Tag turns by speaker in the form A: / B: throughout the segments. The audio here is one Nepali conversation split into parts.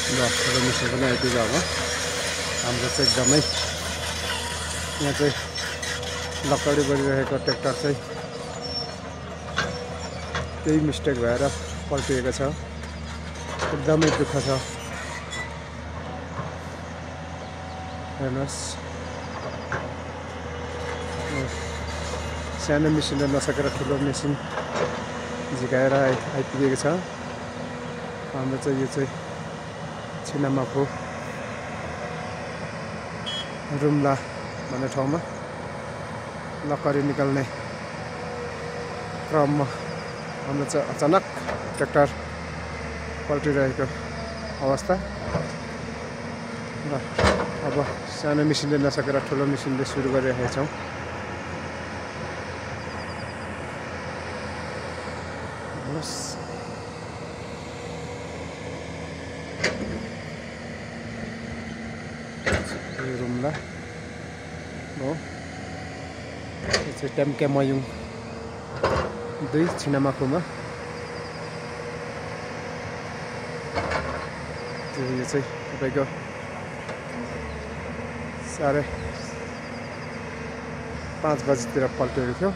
A: ल मेरो मिसन पनि आइपुग्यो अब हाम्रो चाहिँ एकदमै यहाँ चाहिँ लकडी गरिरहेको ट्र्याक्टर चाहिँ त्यही मिस्टेक भएर पल्टिएको छ एकदमै दुःख छ हेर्नुहोस् सानो मेसिनले नसकेर ठुलो मेसिन झिकाएर आइपुगेको छ हाम्रो चाहिँ यो चाहिँ छिनामाको रुम्ला भन्ने ठाउँमा लकडी निकाल्ने क्रममा हाम्रो चाहिँ अचानक ट्र्याक्टर पल्टिरहेको अवस्था र अब सानो मेसिनले नसकेर ठुलो मेसिनले सुरु गरिरहेका छौँ यो रुम्ला हो यो चाहिँ टेम्केमयुङ 2 छिनामाखुमा यो चाहिँ तपाईँको 5:30 बजीतिर पल्टेको थियो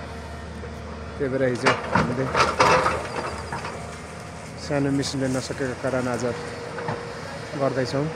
A: त्यही भएर हिजो हामीले सानो मेसिनले नसकेको कारण आज गर्दैछौँ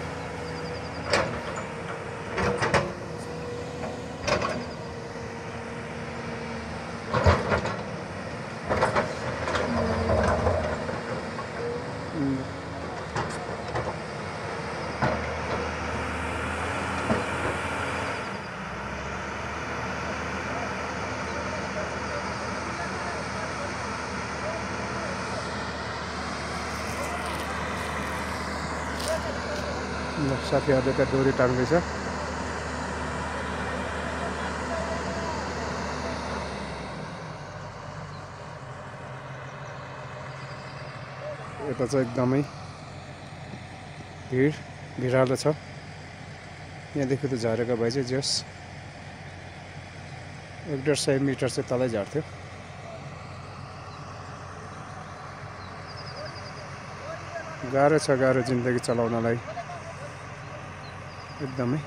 A: साथीहरूले त डोरी टाङ्दैछ यता चाहिँ एकदमै भिडालो छ यहाँदेखि त झरेको भए चाहिँ जस 1-1.5 मिटर चाहिँ तलै झर्थ्यो गाह्रो छ जिन्दगी चलाउनलाई एकदमै